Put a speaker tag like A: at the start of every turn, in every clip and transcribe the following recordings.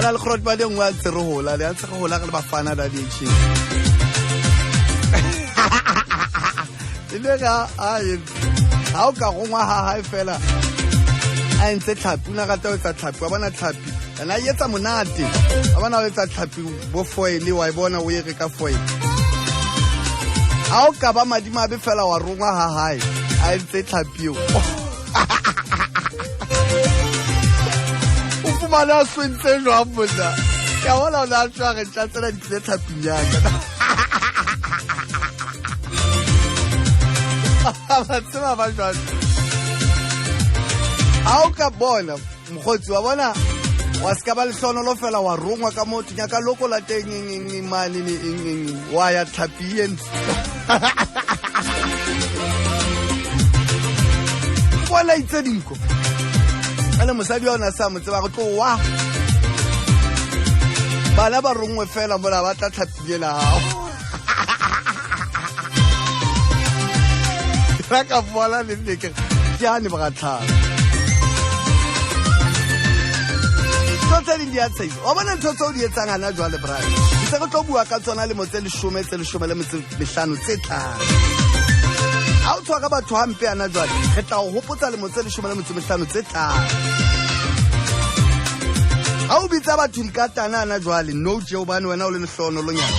A: Na le kgorotmane e nngwe a ntse re hola, le a ntse re hola re le bafana la di-action. E le ga a entse. Ha o ka rongwa ha hae fela a entse tlhapi, o ne a rata ho etsa tlhapi, wa bona tlhapi. Ena e etsa monate. Wa bona o etsa tlhapi bo foil, wa e bona o e reka foil. Ha o ka ba madimabe fela wa rongwa ha hae a entse tlhapi eo. O fumane a swentse jwang monna? Ke a bona o ne a tshware ntja tsena di tlile tlhaping ya ka. Ba tseba ba jwang. Ha o ka bona mokgotsi wa bona wa se ka ba lehlonolo fela wa rongwa ka motho nyaka loko la teng eng eng eng mane ne eng eng eng wa ya tlhapi e ntsho. Bona itse dinko. Ale mosadi wa ona sa mo tseba go tlo wa. Bana ba rongwe fela mola ba tla tlhapi ena hao. Ra ka bola le nne ke ke ane ba tlhapi. Ntho tse ding di a tshehisa. Wa bona ntho tseo di etsang hana jwale, Brian. Ntse re tlo bua ka tsona lemo tse leshome, tse leshome le metso mehlano tse tlang. Ha o tshwara batho hampe hana jwale, re tla o hopotsa lemo tse leshome le metso mehlano tse tlang. Ha o bitsa batho dikatana hana jwale, no tje hobane wena o le lehlohonolonyana.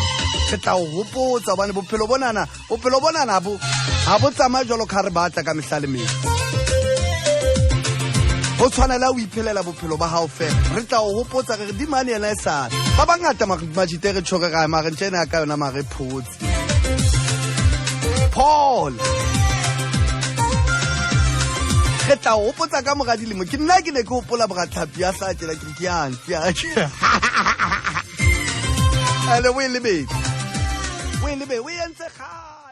A: Re tla o hopotsa hobane bophelo bonana, bophelo bonana bo ha bo tsamaye jwalo ka ha re batla ka mehla le mehla. Ho tshwanela o iphelela bophelo ba hao fela. Re tla o hopotsa re re di mane yena e sale. Ba bangata majite re tjho re ra mare ntje ena ya ka yona mare photse. Paul. Re tla o hopotsa ka mora dilemo. Ke nna ke ne ke hopola boratlhapi ya hlaha tjena ke re ke yang, ke yang. Ene o e lebetse. O e lebetse, o e entse kgale.